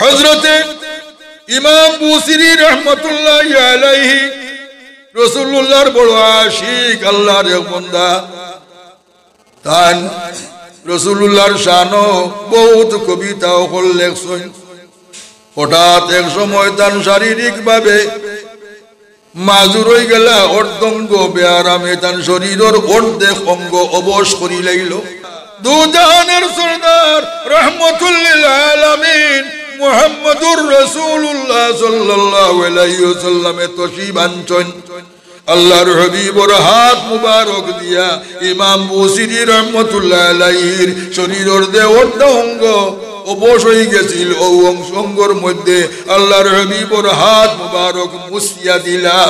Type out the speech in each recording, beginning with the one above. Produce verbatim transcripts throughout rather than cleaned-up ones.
হযরতে ইমাম বুসিরি রহমতুল্লাহি আলাইহি রসুলুল্লাহর বড় আশিক, আল্লাহর এক বন্দা। তান রসুলুল্লাহর শানো বহুত কবিতা অকল লেখছইন। হঠাৎ এক সময় তান শারীরিকভাবে মাজুর অইগেলা, অর্ধাঙ্গ বেয়ারামে তান শরীরর অর্ধেক অঙ্গ অবশ করিলাইল। দুজাহানের সরদার রহমতুল্লিল আলামিন মুহাম্মদুর রাসূলুল্লাহ সাল্লাল্লাহু আলাইহি ওয়াসাল্লামে তশরিফ আনছইন। আল্লাহর হাবিবর হাত মুবারক দিয়া ইমাম বুসিরি রহমতুল্লাহ আলাইহির শরীরর যে অর্ধ অঙ্গ অবশ অইগেছিল, অউ অংশ অঙ্গর মধ্যে আল্লাহর হাবিবর হাত মুবারক মুছিয়া দিলা।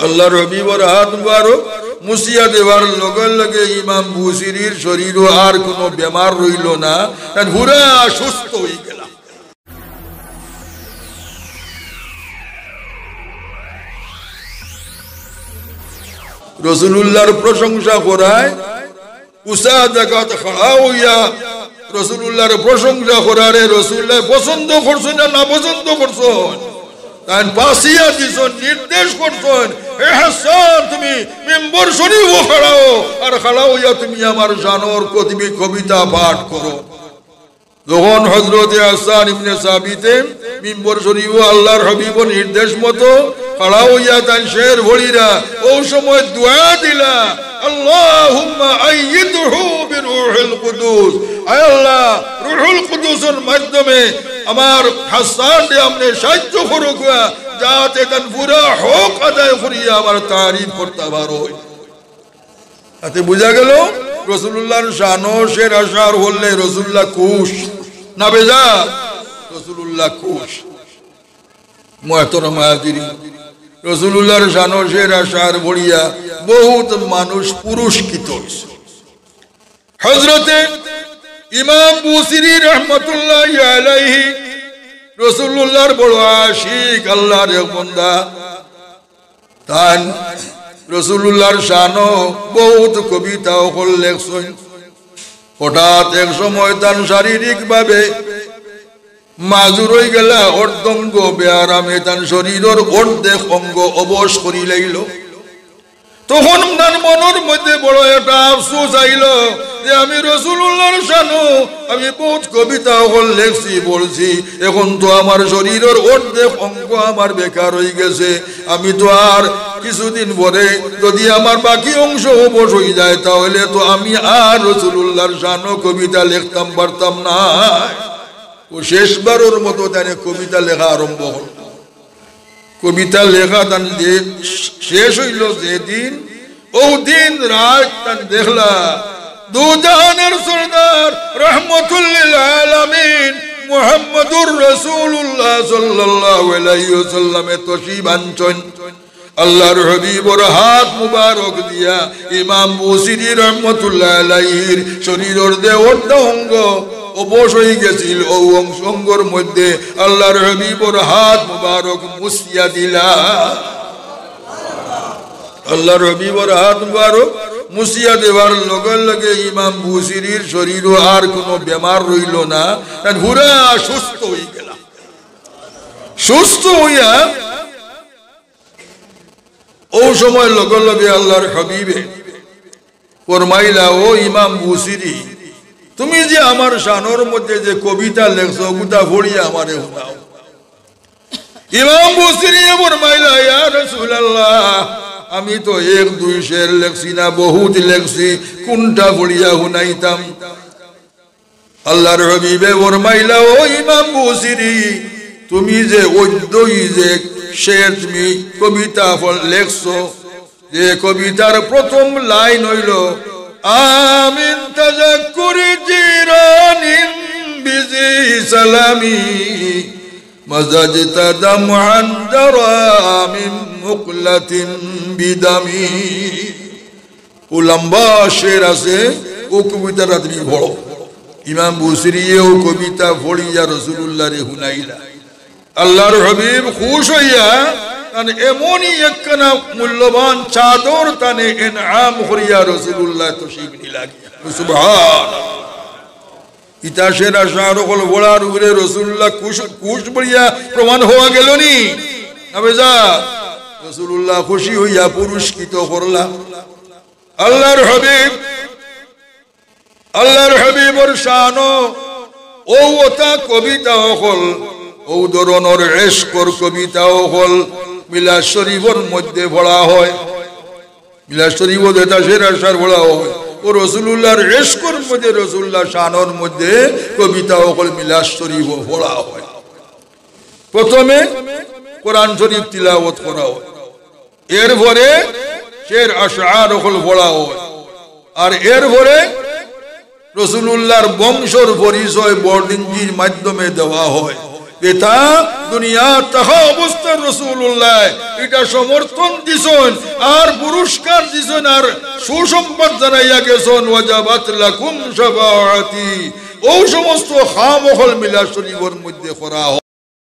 আল্লাহর হাবিবর হাত মুবারক মুছিয়া দেওয়ার লগে লগে ইমাম বুসিরির শরীরো আর কুনু বেমার রইল না, তান পুরা সুস্থ অইগেলা। রসুলুল্লাহর প্রশংসা করায় উচা জাগাত খাড়া অইয়া রসুলুল্লাহর প্রশংসা করারে রসুলুল্লাহ পছন্দ করছইন না নাপছন্দ করছইন? তাইন পাসিয়া দিছইন, নির্দেশ করছইন, "হে হাসান, তুমি মিম্বর শরীফো খাড়াও, আর খাড়া অইয়া তুমি আমার শানর কতিবি কবিতা পাঠ করো।" যখন হযরতে হাসান ইবনে সাবিতে মিম্বর শরীফো আল্লাহর হাবিবর নির্দেশ মতো খাড়া অইয়া তাইন শের পড়িরা, অউ সময় দোয়া দিলা, "আল্লাহুম্মা আইয়িদহু বিরূহিল কুদুস।" আয় আল্লাহ, রূহুল কুদুসর মাধ্যমে আমার হাসানরে আপনে সাহায্য করউক্কা, যাতে তান পুরা হক আদায় করিয়া আমার তারিফ করতা পারইন। তাতে বুঝা গেল, রসুলুল্লাহর শানো শের আশার হলে রসুলুল্লাহ খুশ না বেজার? রসুলুল্লাহ খুশ। মুহতারাম হাজিরিন, রসুলুল্লাহর শানো শের আশার পড়িয়া বহুত মানুষ পুরস্কৃত অইছে। হযরতে ইমাম বুসিরি রহমতুল্লাহি আলাইহি রসুলুল্লাহর বড় আশিক, আল্লাহর এক বন্দা। তান রসুলুল্লাহর শানো বহুত কবিতা অকল লেখছইন। হঠাৎ এক সময় তান শারীরিকভাবে মাজুর অইগেলা, অর্ধাঙ্গ বেয়ারামে তান শরীরর অর্ধেক অঙ্গ অবশ করিলাইল। তখন তান মনর মধ্যে বড় একটা আফসোস আইল যে আমি রসুলুল্লাহর শানো আমি বহুত কবিতা অকল লেখছি, পড়ছি, এখন তো আমার শরীরর অর্ধেক অঙ্গ আমার বেকার অইগেছে। আমি তো আর কিছুদিন পরে যদি আমার বাকি অংশ অবশ অইযায়, তাহলে তো আমি আর রসুলুল্লাহর শানো কবিতা লেখতাম পারতাম না। অউ শেষবারর মতো তাইন কবিতা লেখা আরম্ভ করলা। কবিতা লেখা তান যে শেষ অইল যেদিন, অউ দিন রাইত তান দেখলা দুজাহানের সরদার রহমতুল্লিল আলামিন মুহাম্মদুর রাসূলুল্লাহ সাল্লাল্লাহু আলাইহি ওয়াসাল্লামে তশরিফ আনছইন। আল্লাহর হাবিবর হাত মুবারক দিয়া ইমাম বুসিরি রহমতুল্লাহ আলাইহির শরীরর যে অর্ধ অঙ্গ অবশ অইগেছিল, অউ অংশ অঙ্গর মধ্যে আল্লাহর হাবিবর হাত মুবারক মুছিয়া দিলা। আল্লাহর হাবিবর হাত মুবারক মুছিয়া দেওয়ার লগে লগে ইমাম বুসিরির শরীরো আর কুনু বেমার রইল না, তাইন পুরা সুস্থ অইগেলা। সুস্থ অইয়া অউ সময় লগে লগে আল্লাহর হাবিবে ফরমাইলা, "ও ইমাম বুসিরি, তুমি যে আমার শানর মধ্যে যে কবিতা লেখছো, অগুতা পড়িয়া আমারে হুনাও।" ইমাম বুসিরিয়ে ফরমাইলা, "ইয়া রাসূলুল্লাহ, আমি তো এক দুই শের লেখছি না, বহুত লেখছি, কুনটা পড়িয়া হুনাইতাম?" আল্লাহর হাবিবে ফরমাইলা, "ও ইমাম বুসিরি, তুমি যে অদ্যই যে শের তুমি কবিতা ফল লেখছো, যে কবিতার প্রথম লাইন অইল, 'আমিন তাযাক্কুরি জিরানিন বিজি সালামি, মাযাজতা দামআন জারা মিন মুকলাতিন বিদামি।'" অউ লম্বা শের আছে, অউ কবিতাটা তুমি পড়ো। ইমাম বুসিরিয়ে অউ কবিতা পড়িয়া রাসূলুল্লাহরে হুনাইলা। আল্লাহর হাবিব খুশ অইয়া তান এমনই একখানা মূল্যবান চাদর তানে এনাম করিয়া রাসূলুল্লাহ তশরিফ নিলা গিয়া। সুবহানাল্লাহ। ইতা শের আশার অকল পড়ার উপরে রসুলুল্লাহ খুশ, খুশ বলিয়া প্রমাণ হওয়া গেল নি? না বেজা? রসুলুল্লাহ খুশি হইয়া পুরস্কৃত করলা। আল্লাহর হাবিব, আল্লাহর হাবিবর শানো ও ওতা কবিতা অকল, ও ধরনর এশকর কবিতা অকল মিলাদ শরীফর মধ্যে পড়া হয়। মিলাদ শরীফো যেতা শের আশার পড়া হয়, ও রসুলুল্লাহর এশকর মধ্যে, রসুলুল্লাহর শানর মধ্যে কবিতা অকল মিলাদ শরীফো পড়া হয়। প্রথমে কোরআন শরীফ তিলাওয়াত করা হয়, এরপরে শের আশআর অকল পড়া হয়, আর এরপরে রসুলুল্লাহর বংশর পরিচয় বর্ডিঞ্জির মাধ্যমে দেওয়া হয়। যেতা দুনিয়াত থাকা অবস্থায় রসুলুল্লাহ ইটা সমর্থন দিছইন, আর পুরস্কার দিছইন, আর সুসংবাদ জানাইয়া গেছইন, "ওয়াজাবাত লাকুম শাফাআতি।" ও সমস্ত কাম অকল মিলাদ শরীফর মধ্যে করা হয়।